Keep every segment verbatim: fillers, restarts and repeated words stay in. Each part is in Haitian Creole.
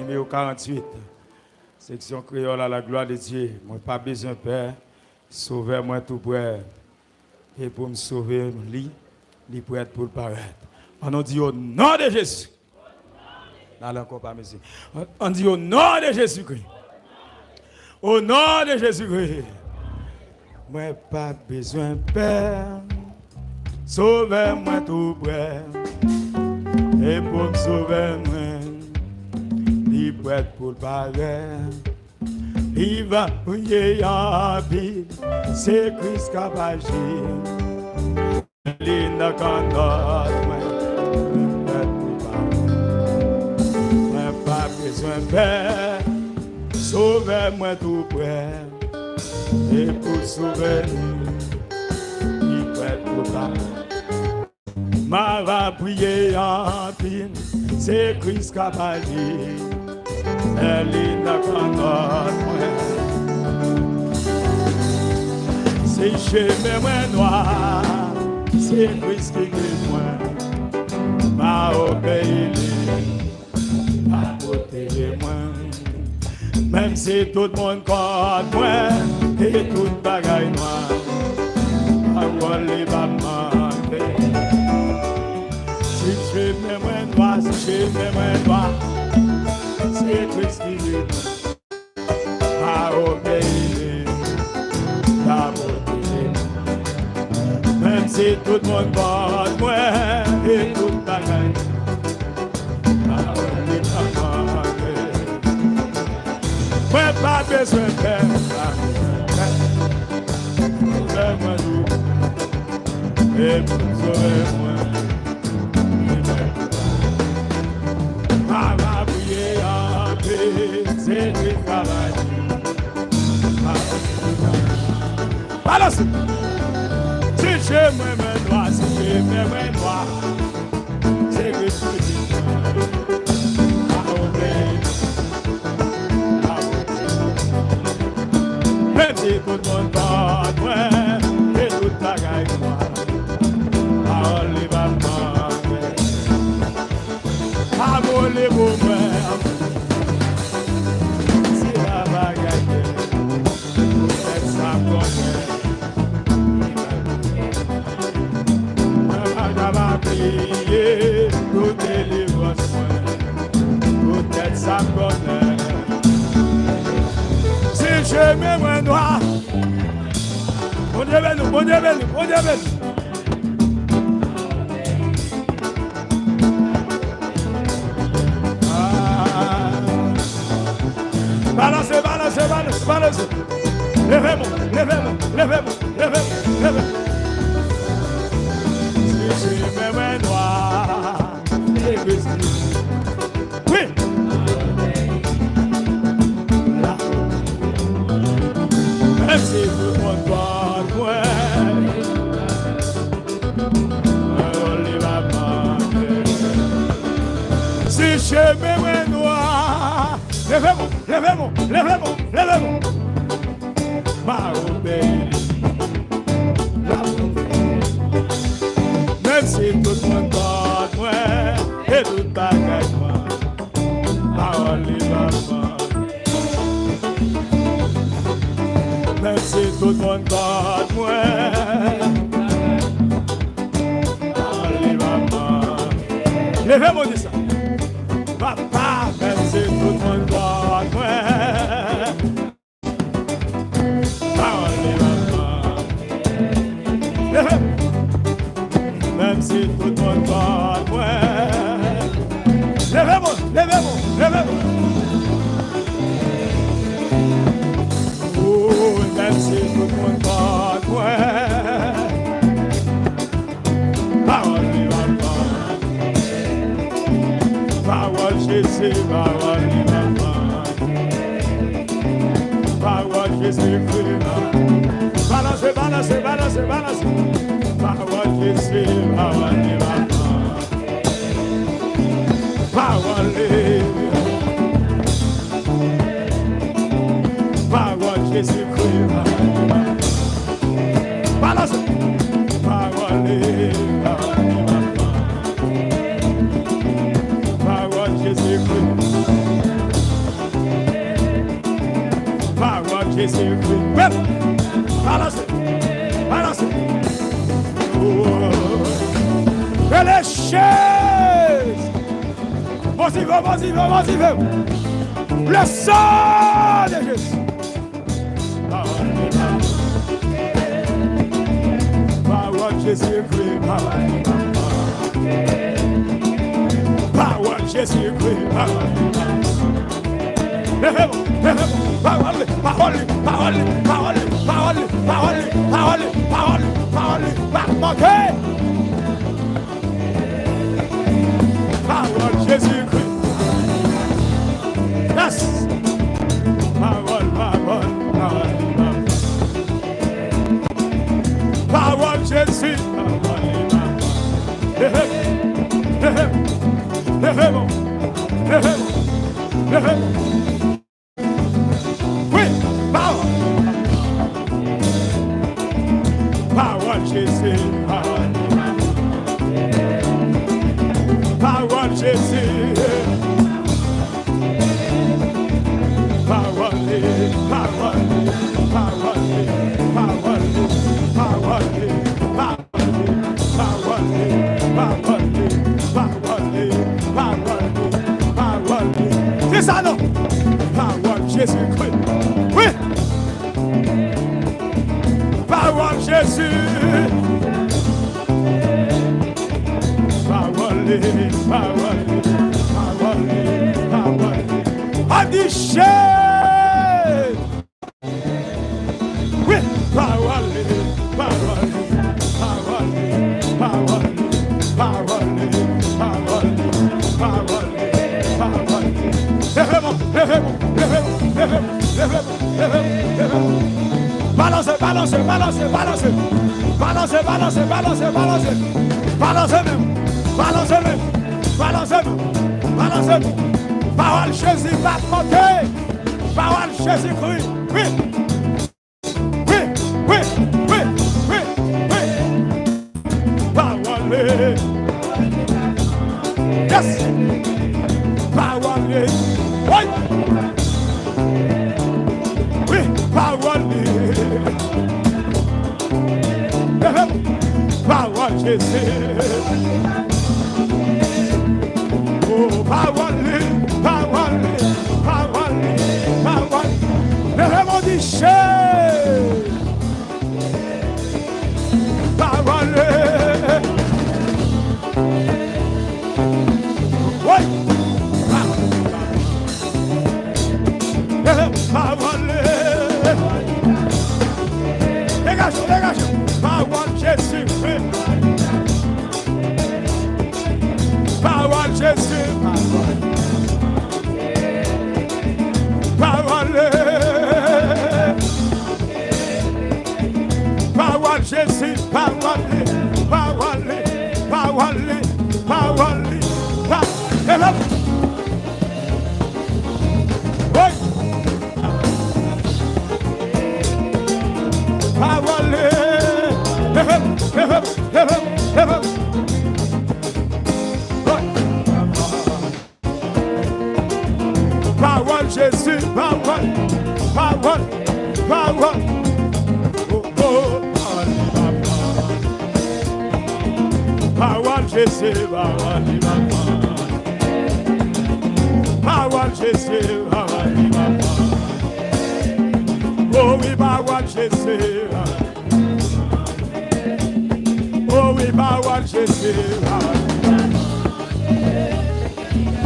Nimewo karanntuit, seksyon kreyòl, à la gloire de Dieu. Mwen pa bezwen pè, Sovè mwen tou prè. E pou m sove li, li prèt pou l parèt. Ann nou di, o non de Jezi. N ale ankò pa mezi. Ann di, o non de Jezikri. O non de Jezikri. Mwen pa bezwen pè. Sovè mwen tou prè. E pou m sove mwen, li prèt pou l parèt. Li va priye anpil, se Kris k ap aji. Li nan kannòt mwen, li prèt pou parèt. Mwen pa bezwen pè, Sovè mwen tou prè. E pou sove li, li prèt pou parèt. M ava priye anpil, se Kris k ap aji. Lè li nan kannòt mwen. Si chemen mwen nwa, se Kris ki gid mwen. M a obeyi li, l a pwoteje mwen. Menm si tout moun kont mwen, e tout bagay nwa, pawòl li p ap manke. Si chemen mwen nwa, si chemen mwen nwa, se Kris ki gid mwen. M a obeyi li, l a pwoteje mwen. Menm si tout moun kont mwen, e tout bagay. Mwen pa bezwen pè, pa bezwen pè. Sovè mwen tou, e pou sove mwen. M ava priye anpil, se Kris k ap aji. Balanse. Si chemen mwen nwa, si chemen mwen nwa, se Kris ki gid mwen. M a obeyi. Menm si tout moun kont mwen, e tout bagay nwa, pawòl li p ap manke. Pa vole pou mwen, se pa bagay de, poutèt sa m konnen. Mwen pa ka pa priye pou delivrans mwen, poutèt sa m konnen. Si chemen mwen nwa, Bondye beni w, Bondye beni w, Bondye beni w. Ah. Balanse, balanse, balanse, balanse. Leve men w, leve men w, leve men w, leve men w, leve men w. Si chemen mwen nwa, se Kris ki. Wi. Menm si tout moun kont mwen, pawòl li p ap manke. Si chemen mwen nwa, leve men w, leve men w, leve men w, leve men w. M a obeyi li. L ap obeyi. Menm si tout moun kont mwen, e tout bagay nwa, pawòl li p ap manke. Menm si tout moun kont mwen, pawòl li p ap manke. Leve men w, di sa. Papa, menm si tout moun kont mwen, pawòl li p ap manke. Leve. Menm si tout moun kont mwen. Leve men w, leve men w, leve men w. O, menm si tout moun kont mwen. Pawòl li p ap manke. Pawòl Jezi, pawòl li p ap manke. Pawòl Jezikri. Balanse, balanse, balanse, balanse. Pawòl Jezi, pawòl li p ap manke. Pawòl li. Pawòl Jezikri. Balanse. Pawòl li. Pawòl Jezikri. Jezikri. Bèl. Balanse. Balanse. Oh. Rele Jezi. Motive, motive, motive. Le sang de Jésus. Pawòl Jezikri, pawòl. Pawòl Jezikri, pawòl. Leve mwen, leve mwen. Pawòl li, pawòl li, pawòl li, pawòl li, pawòl li, pawòl li, pawòl li, pawòl li, pawòl li, pa manke. Pawòl Jezikri. Yes. Pawòl, pawòl, pawòl, pawòl. Pawòl Jezi. Pawòl, pawòl. Leve, leve, leve mwen. Leve mwen. Leve mwen. Wi, pawòl. Pawòl Jezi, pawòl. Pawòl Jezi. Pawòl, pawòl, pawòl, pawòl, pawòl, pawòl. Pawòl li, pawòl li, pawòl li, pawòl li, pawòl li. Se sa non. Pawòl Jezikri. Wi. Pawòl Jezi. Pawòl li, pawòl li, pawòl li, pawòl li. An di Jezi. Wi, pawòl li, pawòl li, pawòl li, pawòl li, pawòl li, pawòl li, pawòl li, pawòl li. Leve mwen, leve mwen, leve mwen, leve mwen, leve mwen, leve mwen, leve mwen. Balanse, balanse, balanse, balanse. Balanse, balanse, balanse, balanse. Balanse menm, balanse menm, balanse menm, balanse menm. Pawòl Jezi pa manke. Pawòl Jezikri. Wi. Wi, wi, wi, wi, wi. Pawòl li. Yes. Pawòl li. Wi. Wi, pawòl li. Pawòl Jezi. Oh, pawòl li, pawòl li, pawòl li, pawòl li. Leve men w di Jezi. Pawòl li. Woy. Pawòl li. Degaje w, degaje w. Pawòl Jezikri. Pawòl Jezi. Pawòl li. Pawòl Jezi. Pawòl li. Pawòl li. Pawòl li. Pawòl li. Pa-, e lòt. Woy! Pawòl li. Leve m, leve m, leve m, leve m. Woy! Pawòl Jezi, pawòl, pawòl, pawòl. Oh, oh, pawòl li, papa. Pawòl Jezi, pawòl li, papa. Pawòl Jezi, pawòl li, papa. Oh wi, pawòl Jezi. Oh wi, pawòl Jezi.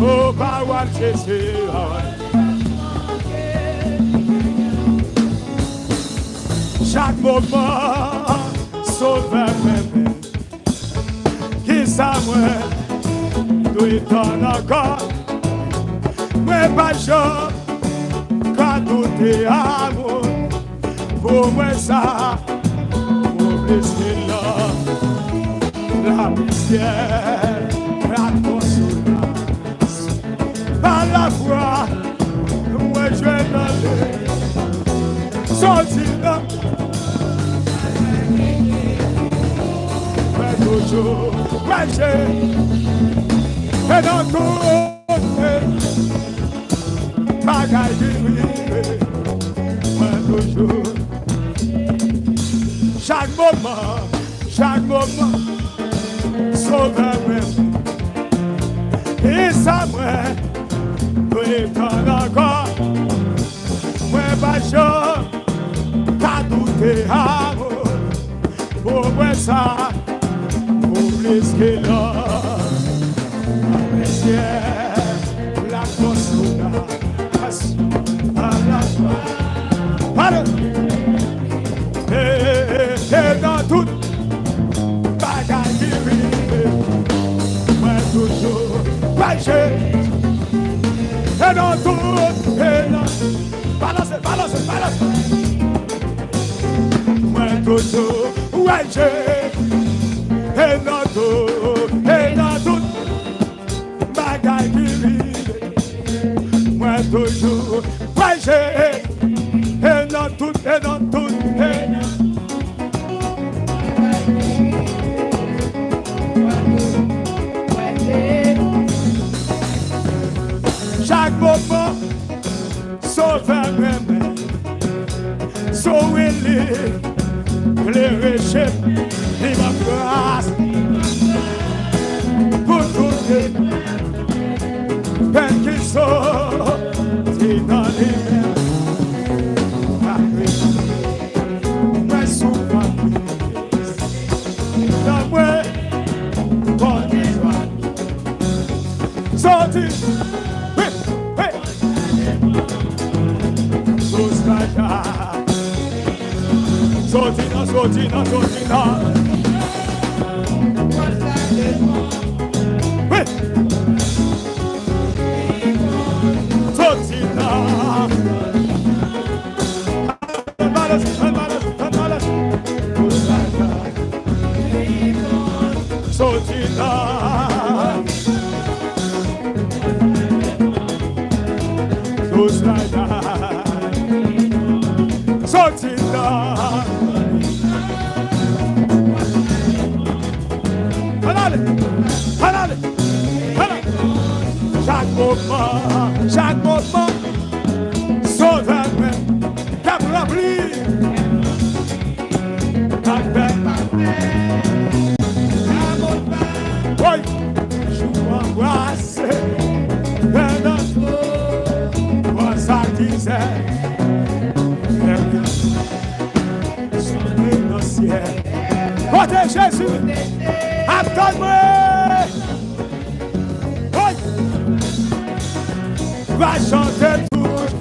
Oh, pawòl Jezi. Chak moman, Sovè mwen menm. Kisa mwen dwe tann ankò? Mwen pa janm ka doute amou pou mwen sa, ou plis ke lò, lapriyè, lakonsolans. Pa lafwa, mwen jwenn nan li. Soti nan mwen toujou preche. E nan tout bagay ki rive, mwen toujou. Chak moman, chak moman, Sovè mwen, e sa mwen dwe tann ankò. Mwen pa janm ka doute amou. Pou mwen sa vo plis ke lò. Mesye, la fòs pou la, fòs a la fwa. Pale. E, e, e nan tout bagay ki rive, mwen toujou kwè Jezi. E nan tout, e nan, balanse, balanse, balanse. Mwen toujou wè Jezi. E nan tout, e nan tout bagay ki rive, mwen toujou wè Jezi. E nan tout, e nan tout, e nan chak moman, Sovè mwen, mwen, sou li klere che m, li ban m gras pou tout pèn ki soti nan li menm. Mwen souvan nan mwen, konnen jwa soti. Wi, wi. Soti nan, soti nan, soti nan. Wi. Soti nan. Soti nan. Soti nan. Ann ale, ann ale, ann ale. Chak moman, chak moman, Sovè mwen, k ap ranpli. K ap fè. Woy, jou anbrase. Pandan konsa ki sè. Chante nan syèl. Kote Jezi ap tann mwen. Woy! Va chante toujou.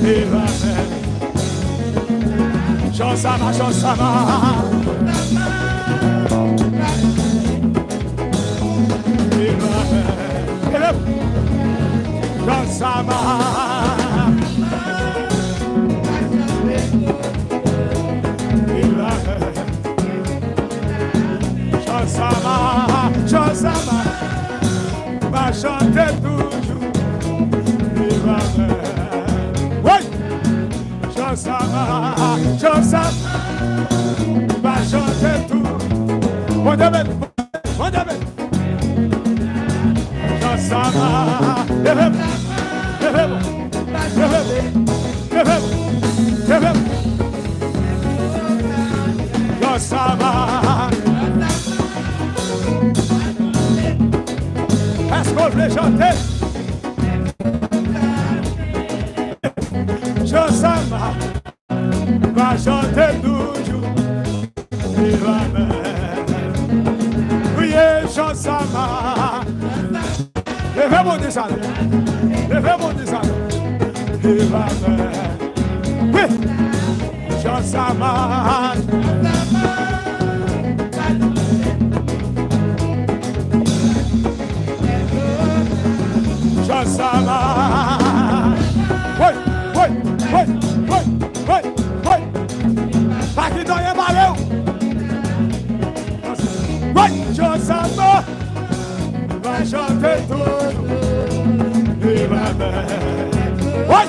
Viva men. Chant sa va, chant sa va. Viva men. Elèv. Chant sa va. Viva men. Chant sa va, chant sa va. Va chante toujou. Viva men. Woy! Chant sa va, chant sa va. Va chante tou. Bondye beni, Bondye beni. Chant sa va. Leve m, leve m, leve m, leve m, leve m. Chant sa va. Èske w vle chante? Chant sa va. Va chante toujou. Viva men. Kriye chant sa va. Leve Bondye sa. Leve Bondye sa. Viva men. Wi. Chant sa va. Chant sa va. Woy, woy, woy, woy, woy, woy. Pa kite anyen bare w. Woy, chant sa va. Va chante toujou. Viva men. Woy.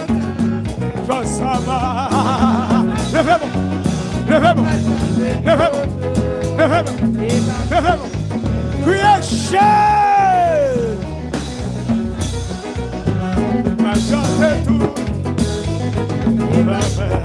Chant sa va. Leve men. Leve men. Leve men. Leve men. Leve men. Kriye Jezi. Va chante tou. Viva men.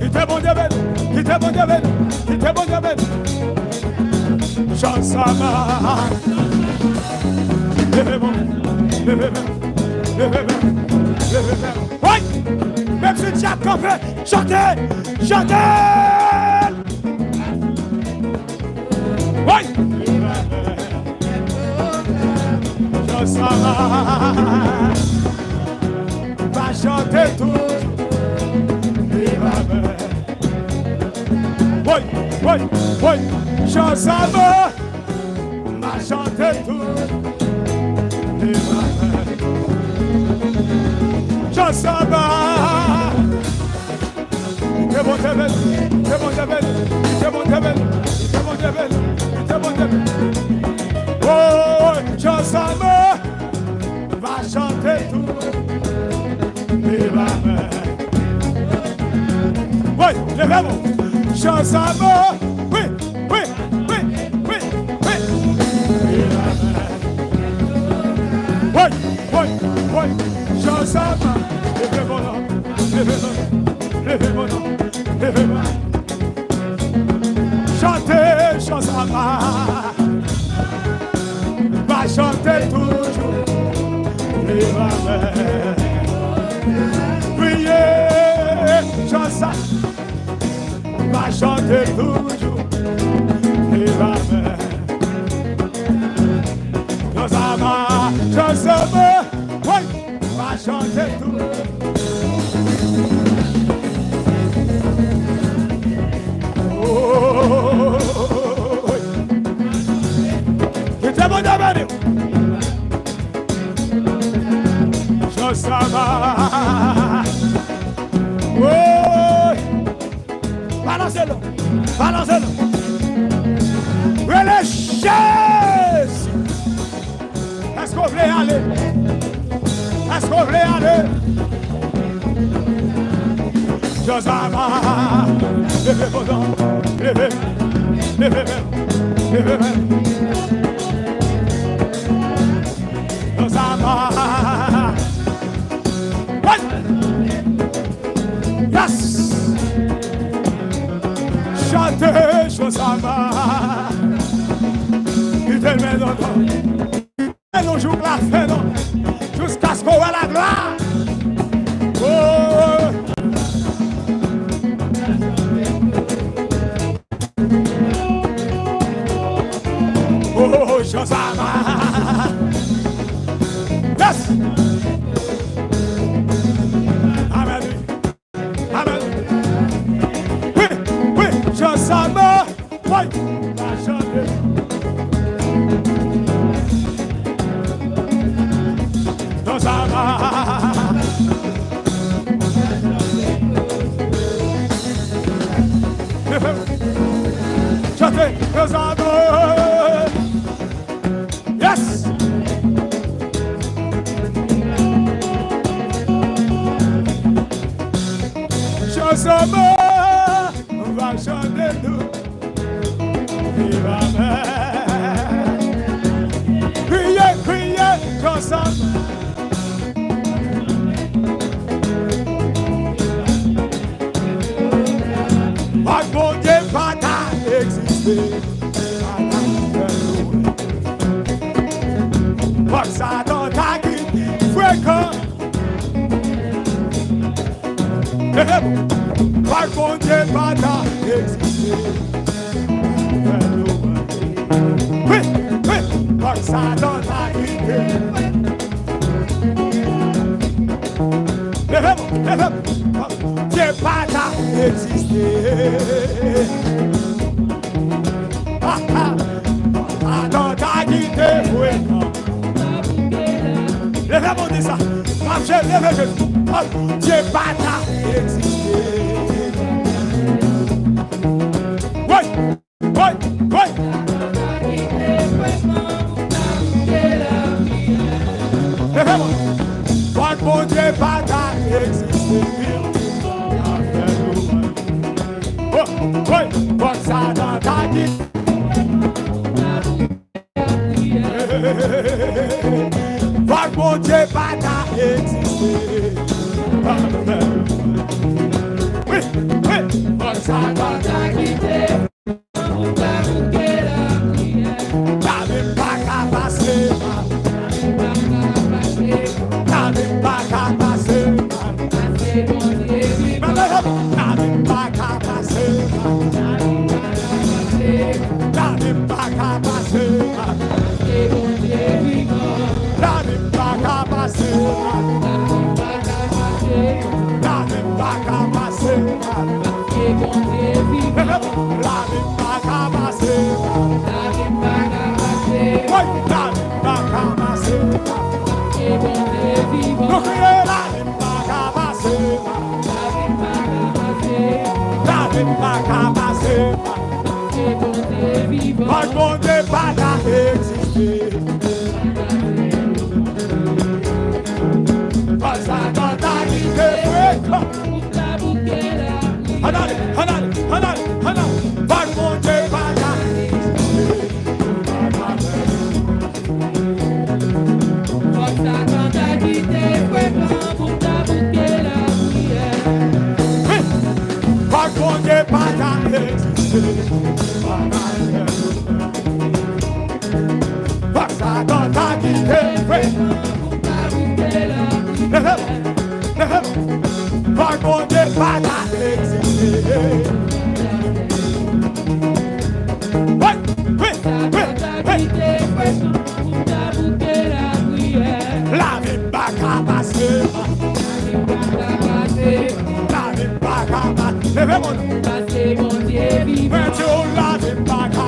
Kite Bondye beni, kite Bondye beni, kite Bondye beni. Jan sa va. Leve men, leve men, leve men, leve men. Woy! Menm si dyab kanpe, chante, chante! Woy! Jan sa va. Va chante toujou. Viva men. Woy, woy, woy. Jan sa va. Va chante toujou. Viva men. Jan sa va. Kite Bondye beni, kite Bondye beni, kite Bondye beni, kite Beni, kite Bondye beni. Oh, jan sa va. Va chante tou. Viva men. Woy, leve men. Jan sa va. Wi, wi, wi, wi, wi. Viva men. Woy, woy, woy. Jan sa va. Leve men. Leve men. Leve men. Leve men. Chante jan sa va. Va chante toujou. Viva men. Priye jan sa. Va chante toujou. Viva men. Jan sa va. Jan sa va. Woy. Va chante tou. Oh, kite Bondye beni w. Jan sa va. Woy. Balanse non. Balanse non. Rele Jezi. Èske w vle ale? Èske w vle ale? Jan sa va. Leve men non. Leve. Leve men. Leve men. Jan sa va. Woy! Yes! Chante jan sa va. Kite l men non. Nou jouk lafen non. Jiskaske w wè laglwa. Oh. Oh, jan sa va. Yes. Amen. Amen. Wi, wi, jan sa va. Woy, va chante. Jan sa va. Chante, jan sa va. Yes! Jan sa va, va chante nou. Viva men. Kriye, kriye, jan sa va. Fòk Bondye pa ta egziste. Fòk Satan ta kite frekan. Fòk Bondye pa ta egziste. Wi, wi, fòk Satan ta kite. Leve men, leve men. Bondye pa ta egziste. Ah, ah. Satan ta kite frekan. Leve men, di sa. M ap jere, leve Jezi. Bondye pa ta egziste. Woy! Woy, woy. Leve men. Fòk Bondye pa ta egziste. Oh, woy. Fòk Satan ta kite. Fòk Bondye pa ta egziste. Wi, wi. Fòk Satan ta kite. Lavi m pa ka pase. Lavi m pa ka pase. Lavi m pa ka pase. Lavi m pa ka pase. Lavi m pa ka pase. Lavi m pa ka pase. Lavi m pa ka pase. Woy, lavi m pa ka pase. Nou kriye, lavi m pa ka pase. Lavi m pa ka pase. Fòk Bondye pa ta egziste. Fòk Satan ta kite frekan. Ann ale, ann ale, ann ale, ann ale. Fòk Bondye pa ta egziste. Fòk Satan ta kite frekan pou ta bouke lapriyè. Wi. Fòk Bondye pa ta egziste. Fòk Satan ta kite frekan pou ta bouke lapriyè. Fòk Bondye pa ta egziste. Wi, wi, wi, wi. Lavi m pa ka pase. Lavi m pa ka pase. Leve men nou. Mwen di w lavi m pa ka